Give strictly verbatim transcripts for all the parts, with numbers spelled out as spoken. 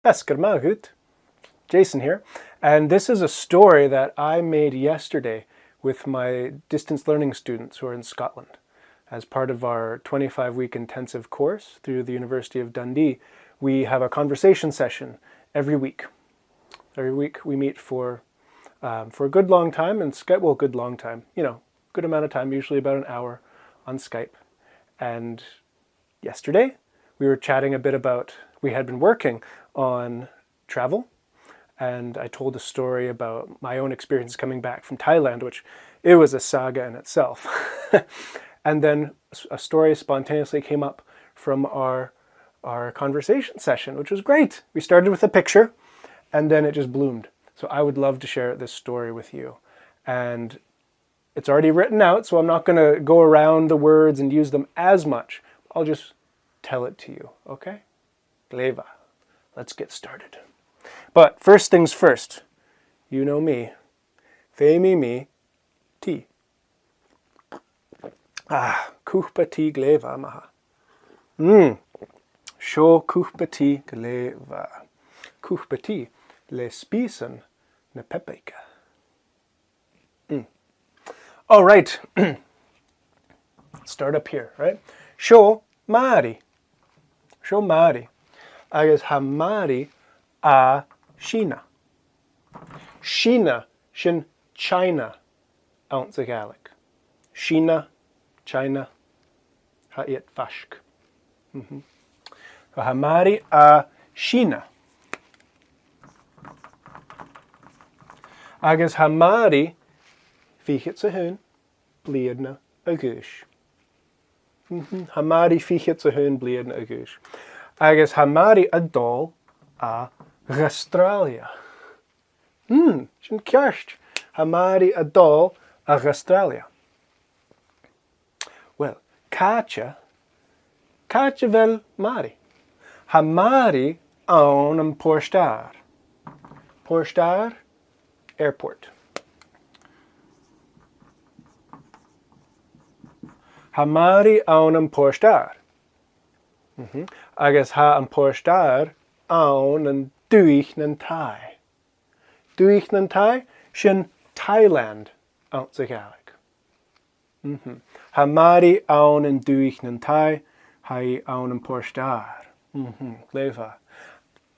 Feasgar math dhut. Jason here, and this is a story that I made yesterday with my distance learning students who are in Scotland. As part of our twenty-five week intensive course through the University of Dundee, we have a conversation session every week. Every week we meet for, um, for a good long time and Skype, well, good long time, you know, good amount of time, usually about an hour on Skype. And yesterday, we were chatting a bit about, we had been working on travel, and I told a story about my own experience coming back from Thailand, which it was a saga in itself. And then s- a story spontaneously came up from our our conversation session, which was great. We started with a picture, and then it just bloomed. So I would love to share this story with you. And it's already written out, so I'm not going to go around the words and use them as much. I'll just tell it to you, okay? Glè mhath. Let's get started. But first things first, you know me. Feumaidh mi tì. Ah, cupa tì glè mhath, ma-thà. Mm. Seo cupa tì glè mhath. Cupa tì le spìosan na peapaidh. Mm. All right. Start up here, right? Seo Màiri. Seo Màiri. Agus tha Màiri à Sìona. Sìona, sin China anns a' Ghàidhlig. Sìona, China, tha iad faisg. Mhm. So tha Màiri à Sìona. Agus tha Màiri fichead 's a h-aon bliadhna a dh'aois. Mhm. Tha Màiri fichead 's a h-aon bliadhna a dh'aois. Agus tha Màiri a' dol à Astràilia. Hmm, sin ceart. Tha Màiri a' dol à Astràilia. Well, càite, càite a bheil Màiri? Tha Màiri ann am port-adhair. Port-adhair, airport. Tha Màiri ann am port-adhair. Mhm. Agus tha am port-adhair ann an dùthaich nan Thai. Dùthaich nan Thai, sin Thailand anns a' Ghàidhlig. Mhm. Tha Màiri ann an dùthaich nan Thai, tha i ann am port-adhair. Mhm. Glè mhath.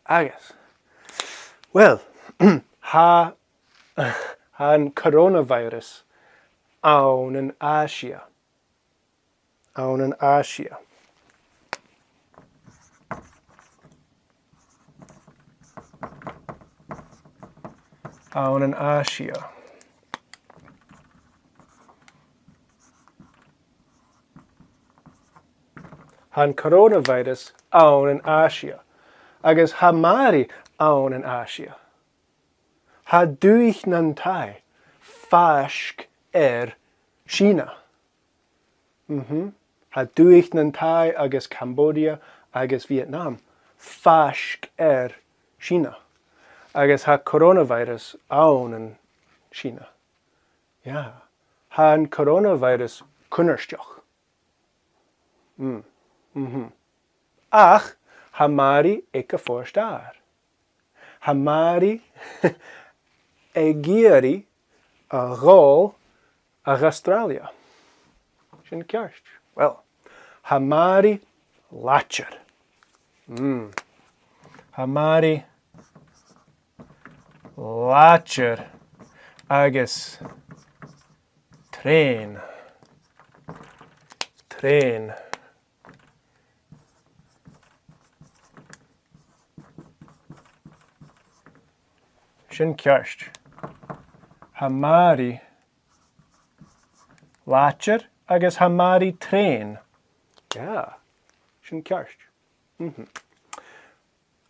Agus, well, tha, tha an coronavirus ann an Àisia. Ann an Àisia. Ann an Àisia. Tha an coronavirus ann an Àisia. Agus tha Màiri ann an Àisia. Tha dùthaich nan Thai faisg air Sìona. Mhm. Tha dùthaich nan Thai agus Cambodia agus Vietnam faisg air Sìona. Agus tha coronavirus ann an Sìona. Yeah. Tha an coronavirus cunnartach. Mm. Mhm. Ach tha Màiri aig a' phort-adhair. Tha Màiri ag iarraidh a dhol à Astràilia. Sin ceart. Well, tha Màiri làidir. Mm. Tha Màiri làidir agus treun. Treun. Sin ceart. Tha Màiri làidir agus tha Màiri treun. Yeah. Sin ceart. Mhm.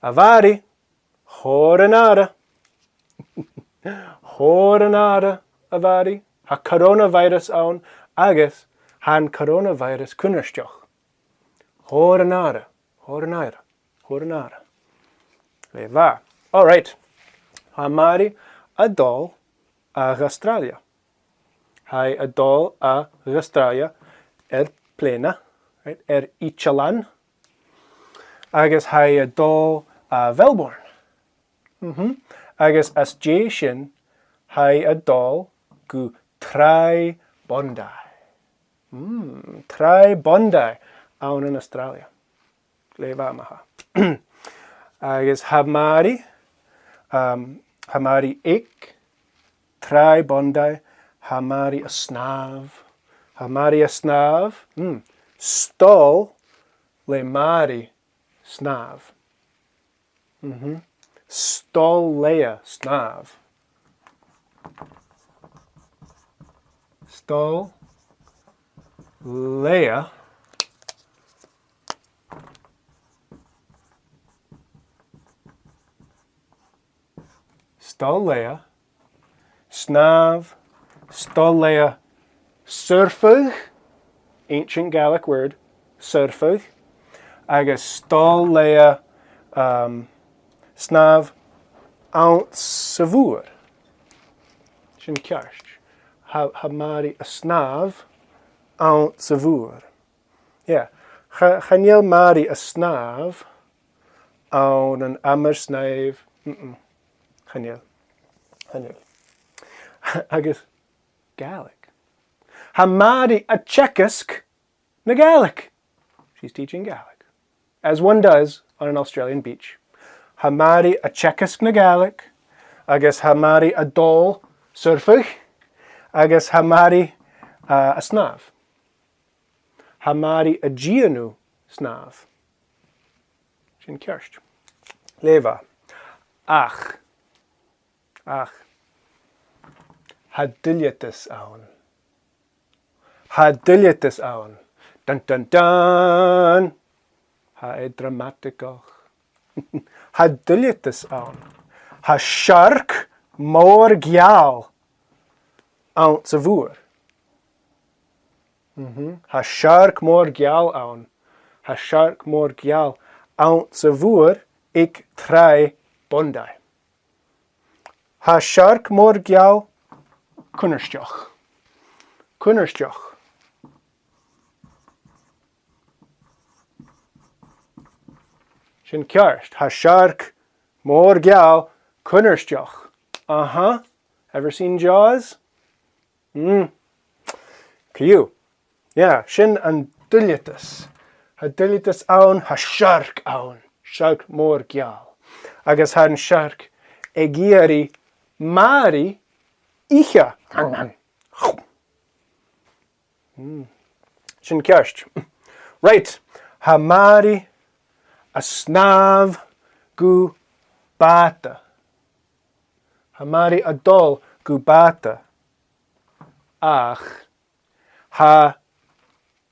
A Mhàiri, thoir an aire. Thoir an aire, a Mhàiri. Tha coronavirus ann agus tha an coronavirus cunnartach. Thoir an aire, thoir an aire, thoir an aire. Glè mhath. All right. Tha Màiri a' dol à Astràilia. Tha i a' dol à Astràilia air plèana, right? Air itealan. Agus tha i a' dol à Mhelbourne. Mhm. Agus às dèidh sin, tha i a' dol gu Tràigh Bhondaich. Mm, Tràigh Bhondaich ann an Astràilia. Glè mhath, ma-thà. Agus tha Màiri, um, tha Màiri aig Tràigh Bhondaich, tha Màiri a' snàmh. Tha Màiri a' snàmh. Mm. 'S toil le Màiri snàmh. Mhm. 'S toil leatha snàmh. 'S toil leatha. 'S toil leatha snàmh, 's toil leatha surfadh, ancient Gaelic word, surfadh, agus 's toil leatha, um, snàmh anns a' mhuir. Sin ceart. Tha, tha Màiri a' snàmh anns a' mhuir. Yeah. Cha, chan eil Màiri a' snàmh ann an amar-snàimh. Mm-mm. Chan eil. Chan eil. Agus Gàidhlig. Tha Màiri a' teagasg na Gàidhlig. She's teaching Gaelic. As one does on an Australian beach. Tha Màiri a' teagasg na Gàidhlig, agus tha Màiri a' dol surfadh, agus tha Màiri, uh, a' snàmh. Tha Màiri a' dèanamh snàmh. Sin ceart. Glè mhath. Ach, ach, tha duilgheadas ann. Tha duilgheadas ann. Dun, dun, dun. Tha e dràmataigeach. Tha duilgheadas ann. Tha searc mòr geal anns a' mhuir. Mhm. Tha searc mòr geal ann. Tha searc mòr geal anns a' mhuir aig Tràigh Bhondaich. Tha searc mòr geal cunnartach. Cunnartach. Sin ceart. Tha searc mòr geal cunnartach. Uh-huh. Ever seen Jaws? Mm. Cute. Yeah, sin an duilgheadas. Tha duilgheadas ann, tha searc ann. Searc mòr geal. Agus tha an searc ag iarraidh Màiri ithe. Mm. Sin ceart. Right. Tha Màiri a' snàmh gu bàta. Tha Màiri a' dol gu bàta. Ach tha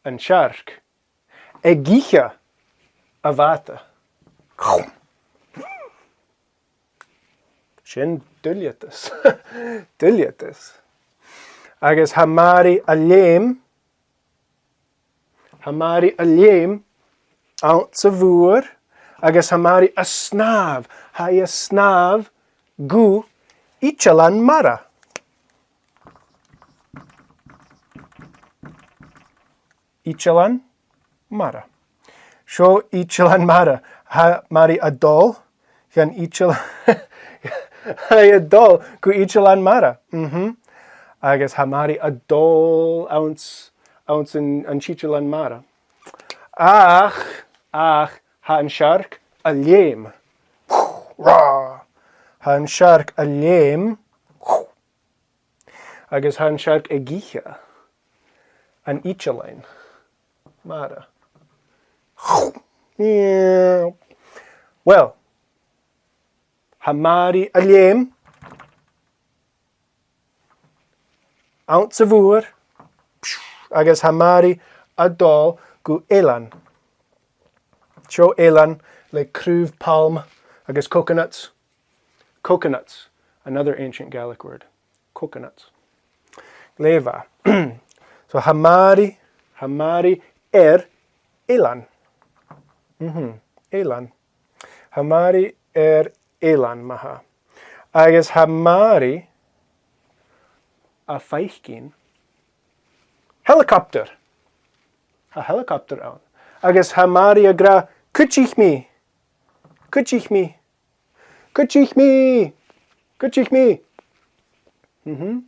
an searc ag ithe a' bhàta. Sin duilgheadas. Duilgheadas. Agus tha Màiri a' leum, tha Màiri a' leum anns a' mhuir, agus tha Màiri a' snàmh, tha i a' snàmh gu itealan mara. Itealan mara. Seo itealan mara. Tha Màiri a' dol gun iteal-, tha i a' dol gu itealan mara. Mhm. Agus tha Màiri a' dol anns, anns an, an t-itealan mara. Ach, ach, tha an searc a' leum. Rah! Tha an searc a' leum. Agus tha an searc ag ithe an itealain mara. Well, tha Màiri a' leum anns a' mhuir, agus tha Màiri a' dol gu eilean. Seo eilean le craobh palm agus coconuts. Coconuts, another ancient Gaelic word. Coconuts. Glè mhath. So, tha Màiri, tha Màiri air eilean. Mhm, eilean. Tha Màiri air eilean, ma-thà. Agus tha Màiri a' faicinn helicopter. Tha helicopter ann. Agus tha Màiri ag ràdh, "Cuidich mi! Cuidich mi!" Cuidich mi! Cuidich mi! Mhm.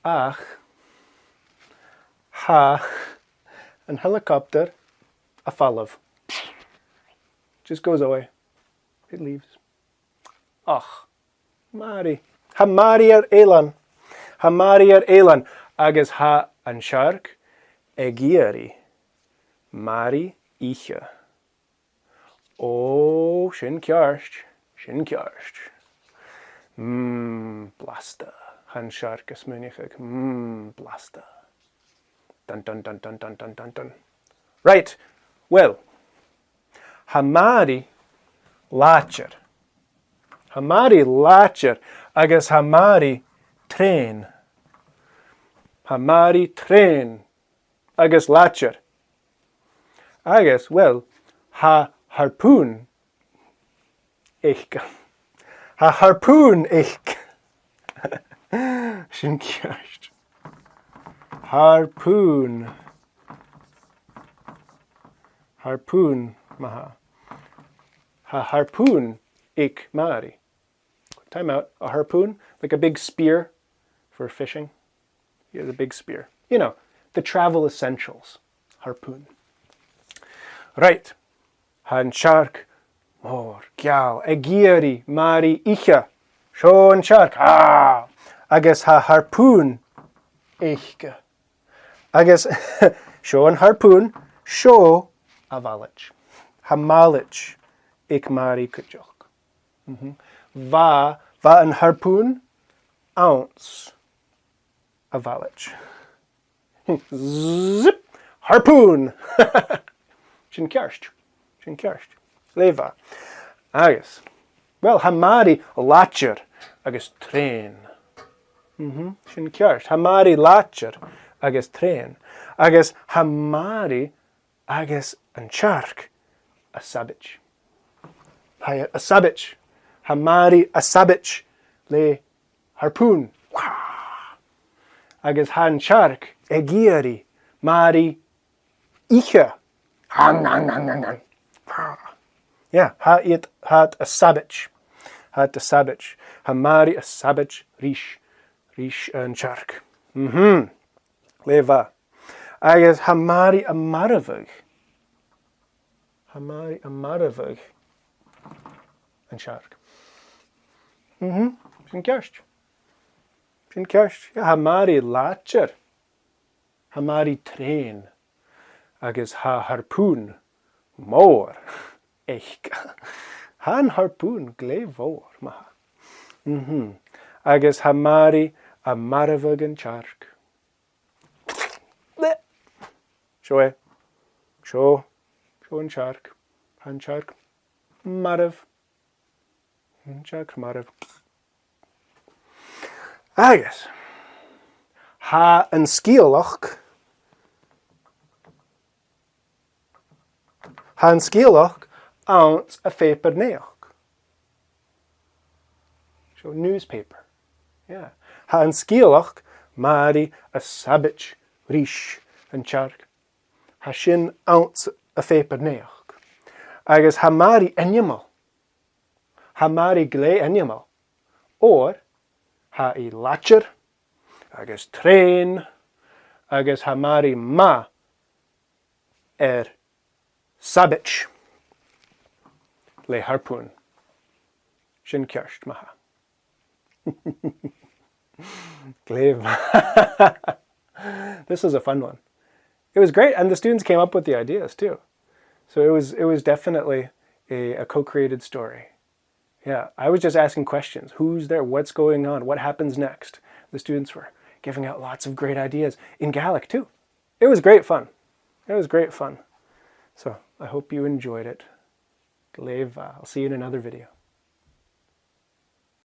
Ach, tha an helicopter a' falbh. Just goes away. It leaves. Ach, Màiri. Tha Màiri air eilean. Tha Màiri air eilean. Agus tha an t-searc ag iarraidh Màiri ithe. Ò, sin ceart. Sin ceart. Mm, blasta. Tha an t-searc a' smaoineachadh. Mm, blasta. Dun, dun, dun. Right, well, tha Màiri làidir. Tha Màiri làidir agus tha Màiri treun. Tha Màiri treun agus làidir. Agus, well, tha harpoon aice. Tha harpoon aice. Sin ceart. Harpoon. Harpoon, ma-thà. Tha harpoon aig Màiri. Time out. A harpoon? Like a big spear for fishing? Yeah, the big spear. You know, the travel essentials. Harpoon. Right. Tha an t-searc mòr, geal, ag iarraidh Màiri ithe. Seo an t-searc. Ah! Agus tha harpoon aice. Agus seo an harpoon, seo a mhalaid. Tha màlaid aig Màiri cuideachd. Mhm. Bha, bha an harpoon anns a' mhalaid. Zip! Harpoon! Sin ceart. Sin ceart. Glè mhath. Agus, well, tha Màiri làidir agus treun. Mhm, sin ceart. Tha Màiri làidir agus treun. Agus tha Màiri agus an t-searc a' sabaid. Tha iad a' sabaid. Tha Màiri a' sabaid le harpoon. Agus tha an t-searc ag iarraidh Màiri ithe. Yeah, tha iad, tha iad a' sabaid. Tha iad a' sabaid. Tha Màiri a' sabaid ris, ris an t-searc. Mhm. Glè mhath. Agus tha Màiri a' marbhadh. Tha Màiri a' marbhadh an t-searc. Mhm. Sin ceart. Sin ceart. Yeah, tha Màiri làidir. Tha Màiri treun. Agus tha harpoon mòr aice. Tha an harpoon glè mhòr, ma-thà. Mhm. Agus tha Màiri a' marbhadh an t-searc. Seo e. Seo. Seo an t-searc. Tha an t-searc marbh. An t-searc marbh. Agus tha an sgeulachd, tha an sgeulachd anns a' phàipear-naidheachd. So, newspaper. Yeah. Tha an sgeulachd Màiri a' sabaid ris an t-searc. Tha sin anns a' phàipear-naidheachd. Agus tha Màiri ainmeil. Tha Màiri glè ainmeil. Oir tha i làidir agus treun agus tha Màiri math air sabaid le harpoon. Sin ceart, ma-thà. Glè mhath. This was a fun one. It was great, and the students came up with the ideas too. So it was, it was definitely a, a co-created story. Yeah, I was just asking questions. Who's there? What's going on? What happens next? The students were giving out lots of great ideas in Gaelic too. It was great fun. It was great fun. So I hope you enjoyed it. Glè mhath. I'll see you in another video.